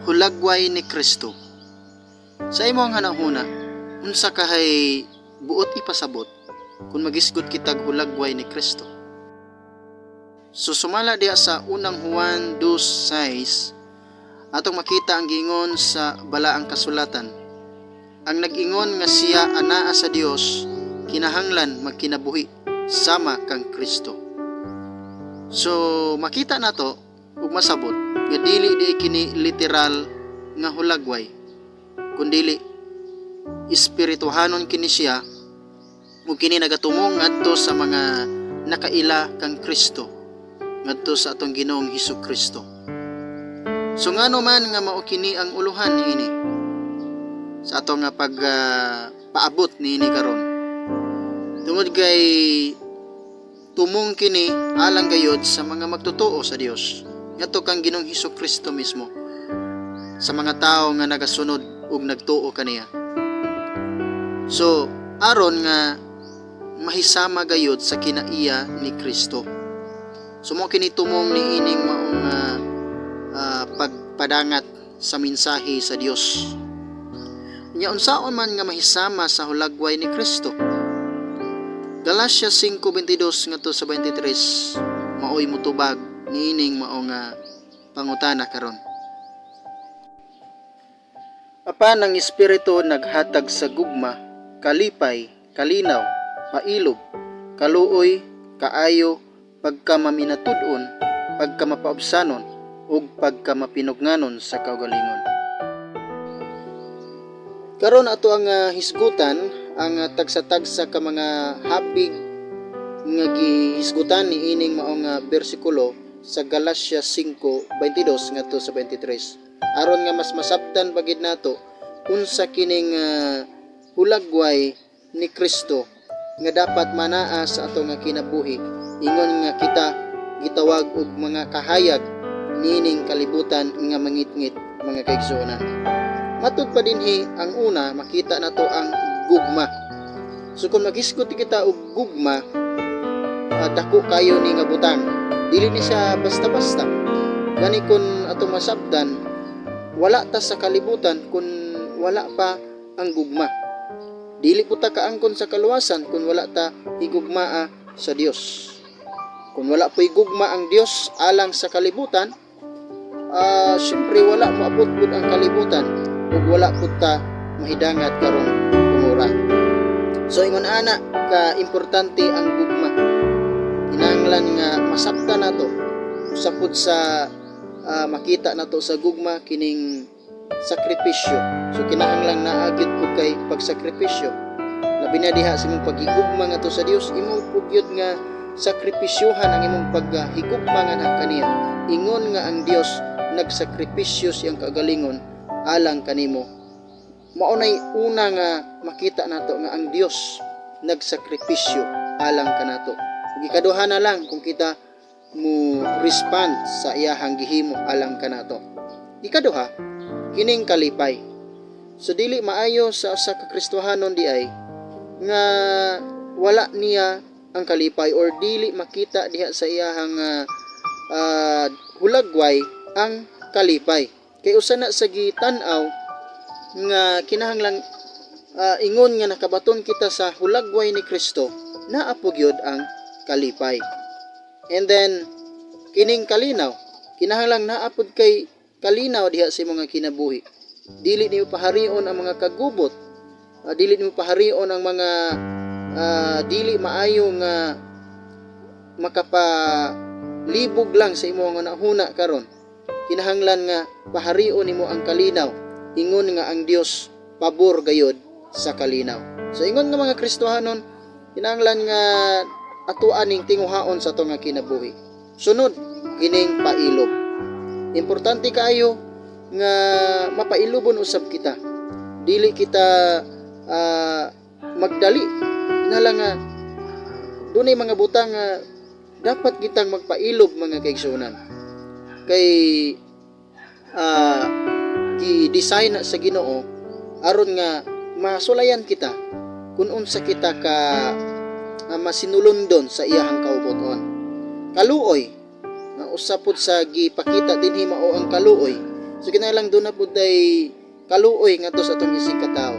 Hulagway ni Kristo. Sa imong hanahuna, unsa kahay buot ipasabot kung magisgot kitag hulagway ni Kristo? So sumala diha sa Unang Juan 2:6, atong makita ang giingon sa Balaang Kasulatan. Ang nag-ingon nga siya anaa sa Dios, kinahanglan magkinabuhi sama kang Kristo. So makita nato ug masabot nga dili di kini literal nga hulagway, kundili espirituhanon kini siya ug kini nagatumong ngadto sa mga nakaila kang Kristo, ngadto sa atong Ginoong Hesus Kristo. So ngano man nga mao kini ang uluhan niini sa atong nga pag paabot niini karon? Tungod kay tumong kini alang gayod sa mga magtotoo sa Dios, ngadto kang Ginoong Hesus Kristo mismo, sa mga tawo nga nagasunod ug nagtuo kaniya. So aron nga mahisama gayod sa kinaiya ni Kristo. So mao kini tumong niining maong pagpadangat sa mensahe sa Dios. Nya unsaon man nga mahisama sa hulagway ni Kristo? Galatia 5:22 ngadto sa 23 maoy mutubag niining mao nga pangutana karon. Apan ang Espiritu naghatag sa gugma, kalipay, kalinaw, pailob, kaluoy, kaayo, pagkamaminatud-on, pagkamapaubsanon, ug pagkamapinugnganon sa kaugalingon. Karon ato ang hisgutan ang tagsa-tagsa ka mga habig nga gihisgutan ni ining maong bersikulo sa Galatia 5:22 ngadto sa 23, aron nga mas masabtan pa gid nato unsa kining hulagway ni Kristo nga dapat manaa sa ato nga kinabuhi, ingon nga kita gitawag og mga kahayag niining kalibutan nga mangitngit, mga kaigsuonan. Matud pa dinhi, ang una makita nato ang gugma. So kung maghisgot kita og gugma, dako kayo ni nga butang. Dili ni siya basta-basta. Gani kun atong masabdan, wala ta sa kalibutan kung wala pa ang gugma. Dili po ta kaangkon sa kaluwasan kung wala ta higugmaa sa Dios. Kung wala po'y gugma ang Dios alang sa kalibutan, syempre wala moabot pud ang kalibutan ug wala pud ta mahidangat karong tungura. So ingon ana ka importante ang gugma. Kinahanglan nga masabtan nato, usa pud sa makita nato sa gugma kining sakripisyo. So kinahanglan naa gyud pud kay pagsakripisyo. Labi na diha sa imong paghigugma ngadto sa Dios, imong pud gyud nga sakripisyuhan ang imong paghigugma nga kaniya. Ingon nga ang Dios nagsakripisyo siyang kagalingon alang kanimo. Mao nay una nga makita nato nga ang Dios nagsakripisyo alang kanato. Ug ikaduha na lang kung kita mo respond sa iyahang gihimo alang kanato. Ikaduha, kining kalipay. So dili maayo sa usa ka Kristohanon di ay nga wala niya ang kalipay or dili makita diha sa iyahang hulagway ang kalipay. Kay usa na sa gitan-aw nga kinahanglan ingon nga nakabaton kita sa hulagway ni Kristo, naa po gyud ang kalipay. And then kining kalinaw, kinahanglan naa pud kay kalinaw diha sa imong kinabuhi. Dili nimo paharion ang mga kagubot, dili nimo paharion ang mga dili maayo nga makapalibog lang sa imong hunahuna karon. Kinahanglan nga paharion nimo ang kalinaw, ingon nga ang Dios pabor gayod sa kalinaw. So ingon nga mga Kristohanon, kinahanglan nga ato aning tinguhaon sa ato nga kinabuhi. Sunod, kining pailob. Importante kaayo nga mapailobon usab kita. Dili kita magdali. Kinahanglan nga dunay mga butang nga dapat kitang magpailob, mga kaigsuonan. Kay gi-design na sa Ginoo aron nga masulayan kita kung unsa kita ka masinulondon sa iyahang kaubuton. Kaluoy, nga usa pud sa gipakita dinhi mao ang kaluoy. So kinahanglan duna pud tay kaluoy ngadto sa atong isig katawo.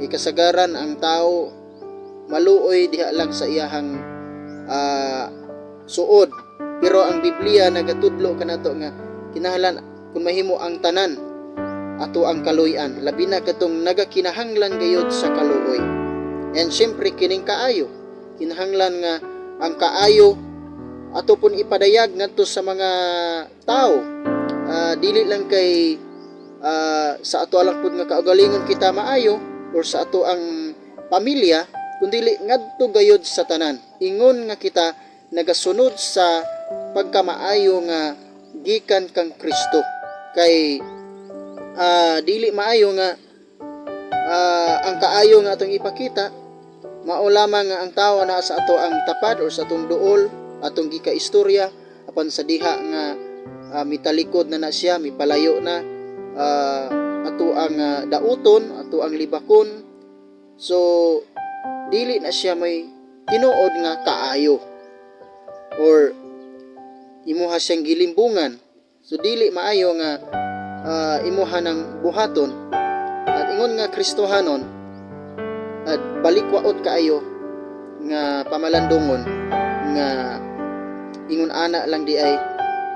Kay kasagaran ang tao maluoy diha lang sa iyahang suod. Pero ang Biblia nagatudlo kanato nga kinahanglan kung mahimo ang tanan ato ang kaluy-an, labi na katong nagakinahanglan gayud sa kaluoy. And syempre kining kaayo, kinahanglan nga ang kaayo ato pun ipadayag ngadto sa mga tao. Dili lang kay sa ato lang pud nga kaugalingon kita maayo or sa ato ang pamilya, kundi ngadto gayud sa tanan, ingon nga kita nagasunod sa pagkamaayo nga gikan kang Kristo. Kay dili maayo nga ang kaayo nga atong ipakita mao lamang nga ang tao na sa ato ang tapad or sa atong duol, atong gikaistorya, apan sa diha nga mitalikod na na siya, mipalayo na, ato ang dauton, ato ang libakon. So dili na siya may tinuod nga kaayo or imuha siyang gilimbungan. So dili maayo nga imuha ng buhaton. At ingon nga Kristohanon at balikwaot kaayo nga pamalandungon nga ingon ana lang di ay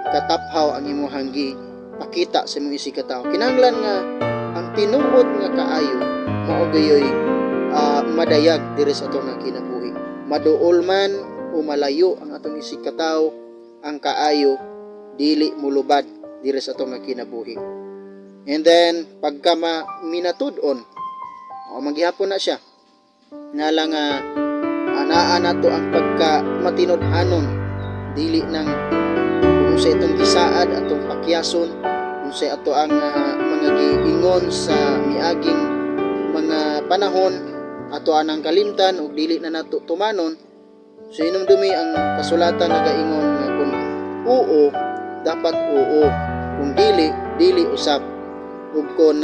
kataphaw ang imuhang gi pakita sa imong isig katawo. Kinahanglan nga ang tinuod nga kaayo mao gayoy madayag diri sa atong nga kinabuhi. Maduol man o malayo ang atong isig katawo, ang kaayo dili mulubad diri sa atong nga kinabuhi. And then pagka minatud-on o maghihapon na siya nga lang anaa nato ang pagka matinud-anon, dili nang kung sa itong gisaad atong pakyason, kung sa ato ang mga giingon sa miaging mga panahon ato anang kalimtan ug dili na nato tumanon. So hinumdumi ang kasulatan nagaingon nga kung oo, dapat oo, kung dili, dili usab. Ug kon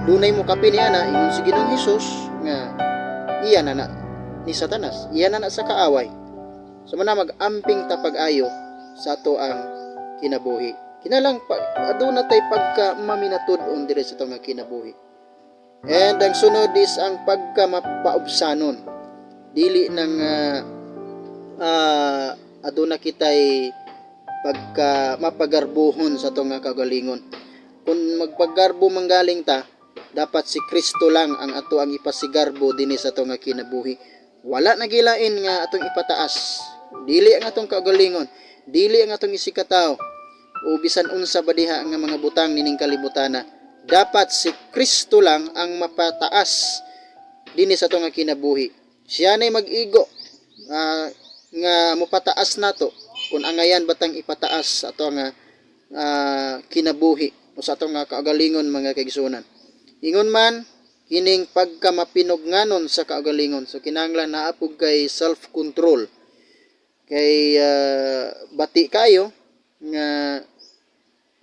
dunay mo kapin niya na ingon si Ginoong Hesus nga iya na na ni Satanas, iya na na sa kaaway. So mana mag-amping ta pag-ayo sa ato ang kinabuhi. Kinalang pa, aduna tay pagka maminatud-on diri sa atong nga kinabuhi. And ang sunod is ang pagka mapaubsanon. Dili nang aduna kitay pagka mapagarbuhon sa atong nga kagalingon. Kung magpaggarbo manggaling ta, dapat si Kristo lang ang ato ang ipasigarbo dinhi sa atong nga kinabuhi. Wala na gilain nga atong ipataas. Dili ang atong kagalingon, dili ang atong isikataw o bisan unsa ba diha nga mga butang nining kalibutana. Dapat si Kristo lang ang mapataas dinhi sa atong nga kinabuhi. Siya na'y mag-igo nga mopataas nato kung angayan batang ipataas sa ato nga kinabuhi o sa atong nga kaagalingon, mga kaigsuonan. Ingon man kining pagka mapinugnanon sa kaagalingon. So kinahanglan naa pud kay self-control. Kay bati kayo nga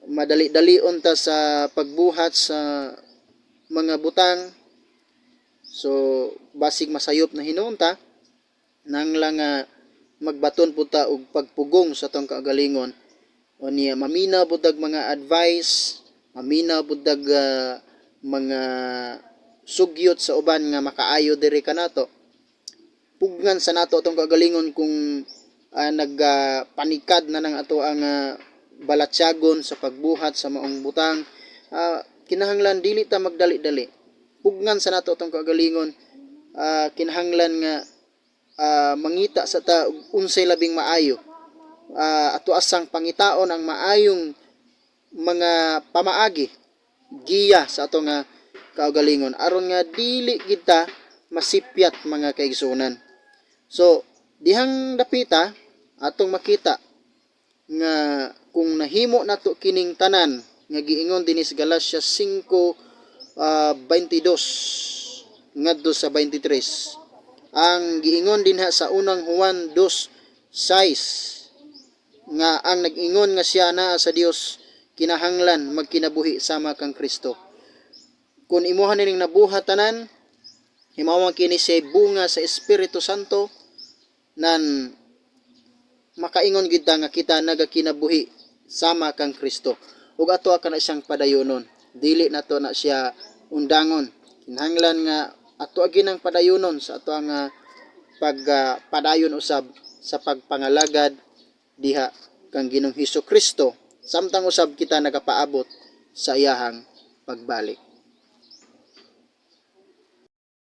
madali-dalion ta sa pagbuhat sa mga butang. So basig masayop na hinuon ta nang lang nga magbaton pud ta og pagpugong sa atong kaagalingon o niya mamina pud tag mga advice, mamina pud tag mga sugyot sa uban nga makaayo diri kanato. Pugnan sa nato atong kagalingon kung nagpanikad na nang ato ang balatyagon sa pagbuhat sa maong butang. Kinahanglan dili ta magdali-dali. Pugnan sa nato atong kagalingon. Kinahanglan nga mangita sa ta og unsay labing maayo. Ato asang pangitaon ang maayong mga pamaagi, giya sa ato nga kaugalingon aron nga dili kita masipyat, mga kaigsuonan. So dihang dapita atong makita nga kung nahimo nato kining tanan nga giingon dinhi sa Galatia 5 22 ngadto sa 23, ang giingon dinha sa Unang Juan 2:6 nga ang nag-ingon nga siya naa sa Dios kinahanglan magkinabuhi sama kang Kristo. Kung imuha nining nabuhat tanan, himawa kini siya bunga sa Espiritu Santo, nan makaingon gid ta nga kita nagakinabuhi sama kang Kristo. Ug ato kana siyang padayonon. Dili nato na siya undangon. Kinahanglan nga ato ginang padayonon sa ato nga pagpadayon usab sa pagpangalagad diha kang Ginoong Hesus Kristo samtang usab kita nagapaabot sa iyahang pagbalik.